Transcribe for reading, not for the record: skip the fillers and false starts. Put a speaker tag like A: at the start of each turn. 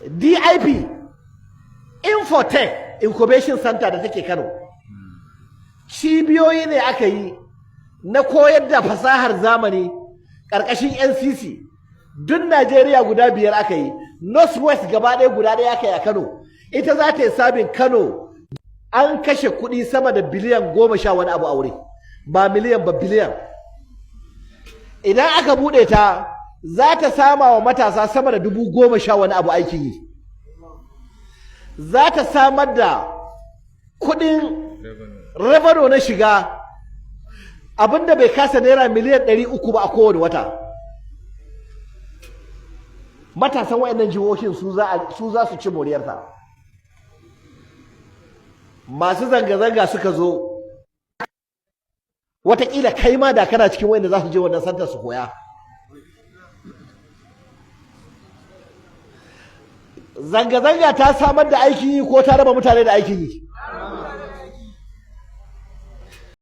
A: DIP, Infotech Incubation Center da take Kano, cibiyoyi ne aka yi na koyar da fasahar zamani ƙarƙashin NCC. Duk Najeriya guda biyar aka yi, North West gaba ɗaya guda ɗaya aka yi a Kano. Ita za ta yi sabin Kano. An kashe kuɗi sama da biliyan 10 sha wani abu aure, ba miliyan ba, biliyan. Idan aka buɗe ta, za ta sama wa matasa sama da 10,000 sha wani abu aikin yi, za ta samar da kuɗin revenue na shiga abinda bai kasa naira miliyan 300 ba a kowane wata. Matasan wayannan jihohin su za su ci moriyarta. Masu zanga-zanga suka zo, watakila kai ma da kana cikin wayanda za su je wannan santar su koya. Zanga-zanga ta samar da aikin yi ko ta raba mutane da aikin yi?